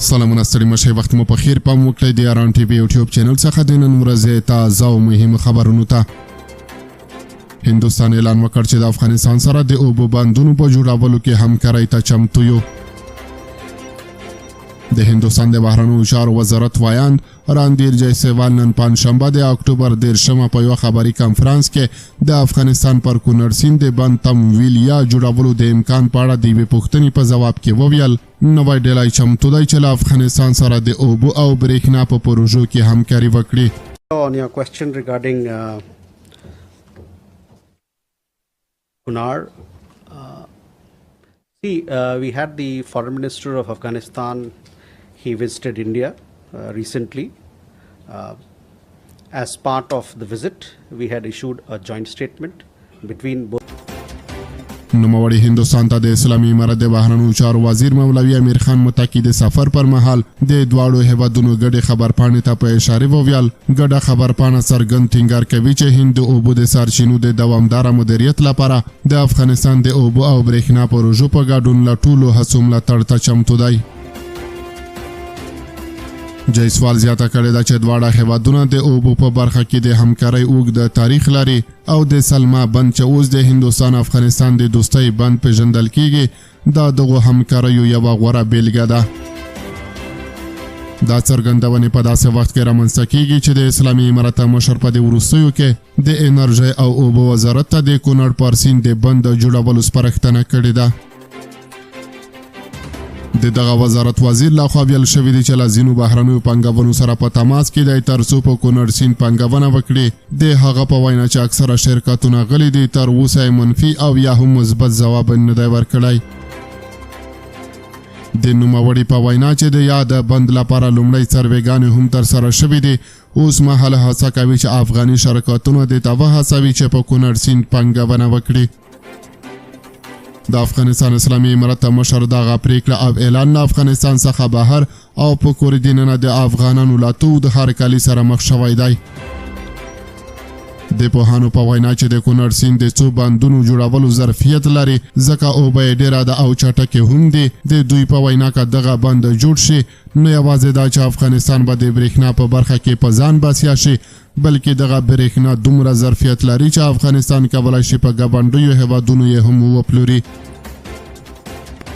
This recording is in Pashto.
سلامونه، ستړي مشه، وخت مو په خیر. پام وکړئ د ایران ټي وي یوټیوب چینل څخه د نن ورځې تازه او مهم خبرونو ته. هندوستان اعلان وکړ چې د افغانستان سره د اوبو بندونو په جوړولو کې همکارۍ ته چمتو یو. د هندوستان د بهرنیو چارو وزارت ویاند راندیر جیسوال نن پنجشنبه د اکتوبر 30مه په یو خبري کانفرنس کې د افغانستان پر کونړ سیند د بند تمویل یا جوړولو د امکان په اړه د یوې پوښتنې په ځواب کې وویل، نوی ډیلی چمتو دی چې له افغانستان سره د اوبو او برېښنا په پروژو کې همکاري وکړي. On your question regarding Kunar, see, we had the foreign minister of Afghanistan. He visited India recently. As part of the visit, we had issued a joint statement between both. نوموړي هندوستان ته د اسلامي امارت د بهرنیو چارو وزیر مولوي امیر خان متقي د سفر پر مهال د دواړو هیوادونو ګډې خبرپاڼې ته په اشارې وویل، ګډه خبرپاڼه څرګند ټینګار کوي چې هند د اوبو د سرچینو د دوامداره مدیریت لپاره د افغانستان د اوبو او برېښنا پروژو په ګډون له ټولو هڅو ملاتړ ته چمتو دی. جیسوال زیاته کړې ده چې دواړه هیوادونه د اوبو په برخه کې د همکارۍ اوږد تاریخ لري او د سلما بند، چې اوس د هندوستان افغانستان د دوستۍ بند پیژندل کیږي، دا دغو همکاریو یوه غوره بیلګه ده. دا څرګندونې په داسې وخت کې رامنځته کیږي چې د اسلامي امارت مشر په دې وروستیو کې د انرژۍ او اوبو وزارت ته د کونړ پر سیند د بند د جوړولو سپارښتنه کړې ده. د دغه وزارت وزیر لخوا ویل شوي دي چې له ځینو بهرنیو پانګونو سره په تماس کې دی، ترڅو په کونړ سیند پانګونه وکړي. د هغه په وینا چې اکثره شرکتونه غلي دي، تر اوسه یې منفي او یا هم مثبت ځواب نه دی ورکړی. د نوموړي په وینا چې د یاد بند لپاره لومړی سروېګانې هم ترسره شوې دي، اوس مهال هڅه کوي چې افغاني شرکتونه دې ته وهڅوي چې په کونړ سیند پانګونه وکړي. د افغانستان اسلامي امارت مشر دغه پریکړه او اعلان له افغانستان څخه بهر او په کور دننه د افغانانو له تود هرکلي سره مخ شوی دی. د پوهانو په وینا چې د کونړ سیند د څو بندونو جوړولو ظرفیت لري، ځکه اوبه یې ډېره ده او چټکې هم دي. د دوی په وینا که دغه بند جوړ شي، نو یوازې دا چې افغانستان به د برېښنا په برخه کې په ځان بسیا شي، بلکې دغه برېښنا دومره ظرفیت لري چې افغانستان کولای شي په ګاونډیو هېوادونو یې هم وپلوري.